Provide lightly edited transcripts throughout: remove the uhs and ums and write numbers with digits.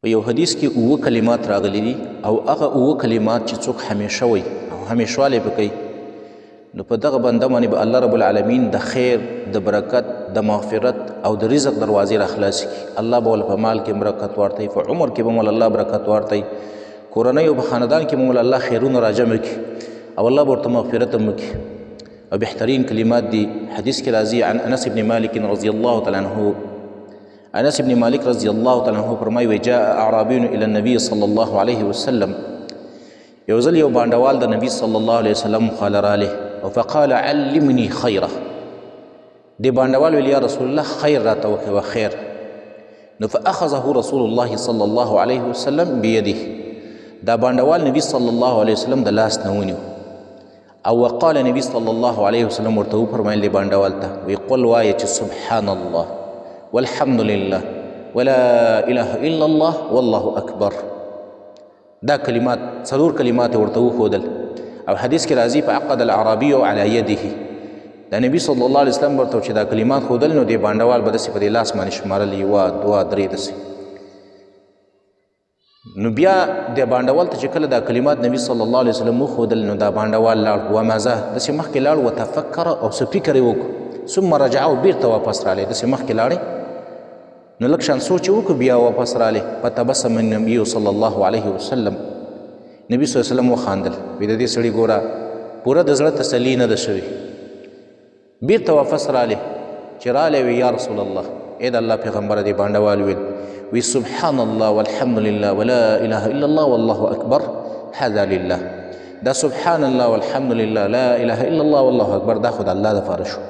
په یو حدیث کې اووه کلمات راغلي دي او هغه اووه کلمات چې څوک همیشه وایي او همیشوالی په کوي، نو په دغه بنده باندې به الله رب العالمین د خیر، د برکت، د مغفرت او د رزق دروازې را خلاصې کړي. الله به ورله په مال کې برکت ورکړي، په عمر کې به ورله الله برکت ورکړي، کورنۍ او په خاندان کې به ورله الله خیرونه راجمع کړي او الله به ورته مغفرت هم وکړي. او بهترین کلمات دي، حدیث کې راځي عن انس بن مالک رضی الله تعالی عنه، انس بن مالک رضی الله تعالی عنه فرمایي وی جاء اعرابي الى النبي صلى الله عليه وسلم، یو ځل یو بانډوال د نبی صلی الله علیه وسلم خاله رالی او فقال علمني خیره. دې بانډوال ویل یا رسول الله خیر راته وښیوه خیر. نو فأخذه رسول الله صلی الله علیه وسلم بيده، دا بانډوال نبی صلی الله علیه وسلم د لاس نه ونیو او وقال نبی صلی الله علیه وسلم ورته وفرمایل دې بانډوال ته وی قل وایه چې سبحان الله والحمد لله ولا اله الا الله والله اکبر. دا کلمات څلور کلمات ورته وښودل. او حدیث کې راځي فعقد العربي على يده، د نبی صلی الله علیه وسلم ورته چې دا کلمات ښودل نو دې بانډوال به داسې په دې لاس باندې شمارل، یوه دوه درې داسې. نو بیا د بانډوال ته چې کله دا کلمات نبی صلی الله علیه وسلم وښودل نو دا بانډوال لاړ ومزه داسې مخکې لاړ وتفکر او څه فکر یې وکړو، ثم رجع او بېرته واپس راغلی داسې مخکې لاړې، نو لږ شان سوچ یې وکړو بیا واپس راغلی. فتبسم النبي صلی الله علیه وسلم، نبی صلی الله علیه وسلم وخاندل، وی د دې سړي ګوره پوره د زړه تسلي نه ده شوې. بېرته واپس راغلی، چې راغلی وی یا رسول الله، ای د الله پیغمبره، دې بانډوال ویل وی سبحان الله والحمد لله ولا اله الا الله والله اکبر هذا لله. دا سبحان الله والحمد لله لا اله الا الله والله اکبر دا خو د الله دپاره شو.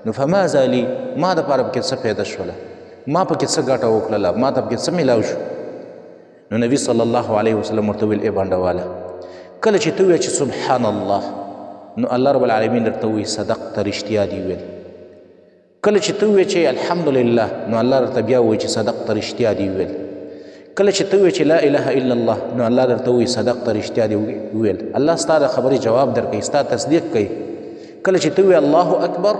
نو فماذا لي، ما دپاره پکې څه پیدا شوله، ما پکې څه ګټه وکړله، ما ته پکې څه میلاو شو؟ نو نبی صلی الله علیه وسلم ورته وویل ای بانډواله، کله چې ته ووایې چې سبحان الله نو الله رب العالمین درته ووایي صدقت، رښتیا دې وویل. کله چې ته ووایې چې الحمدلله نو الله درته بیا ووایي چې صدقت، رښتیا دې وویل. کله چې ته ووایې چې لا اله الا الله نو الله درته ووایي صدقت، رښتیا دې وویل. الله ستا د خبرې جواب درکوي، ستا تصدیق کوي. کله چې ته ووایې الله اکبر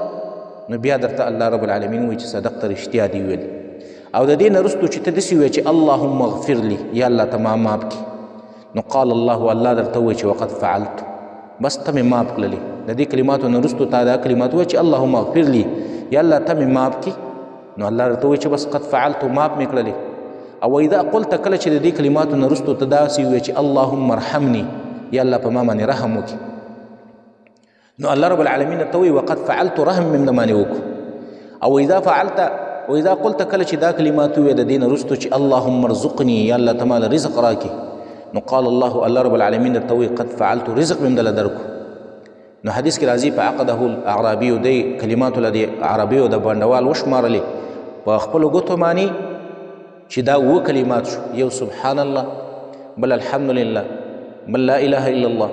نو بیا درته الله رب العالمین ووایي چې صدقت، رښتیا دې وویل. او د دې نه وروسته چې ته داسې ووایې چې اللهم اغفر لي، یا الله ته ما معاف کړي، نو قال الله، الله درته ووایي چې وقد فعلت، بس ته مې معاف کړلې. د دې کلماتو نه وروسته تا دا کلمات ووایي چې اللهم اغفر لي، یا الله ته مې معاف کړي، نو الله درته ووایي چې بس قد فعلت، معاف مې کړلې. او اذا قلت، کله چې د دې کلماتو نه وروسته ته داسې ووایې چې اللهم ارحمني، یا الله په ما باندې رحم وکړي، نو الله رب العالمین درته ووایي وقد فعلت، رحم مې در باندې وکړو. او اذا فعلت واذا قلت، کله چې دا کلمات ووایې د دې نه وروسته چې اللهم ارزقني، یا الله ته ماله رزق راکړي، نو قال الله، الله رب العالمین درته ووایي قد فعلت، رزق مې درله درکړو. نو حدیث کې راځي فعقده الاعرابي، دی کلماتو له دې عربي او د بانډوال وشمارلې په خپلو ګوتو باندې چې دا اووه کلمات شو، یو سبحان الله، بل الحمد لله، بل لا اله الا الله،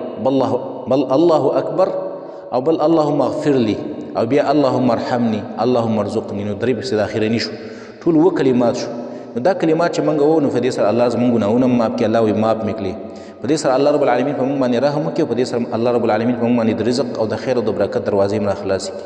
بل الله اکبر، او بل اللهم اغفر لي، او بیا اللهم ارحمني، اللهم ارزقني. نو درې پسې د اخرني شو، ټول اووه کلمات شو. نو دا کلمات چې موږ وو نو په دې سره الله زموږ ګناهونه هم معاف کړي، الله وایي معاف مې کړي. په دې سره الله رب العالمین په موږ باندې رحم وکړي، او په دې سره الله رب العالمین په موږ باندې د رزق او د خیر او د برکت دروازې هم را خلاصې کړي.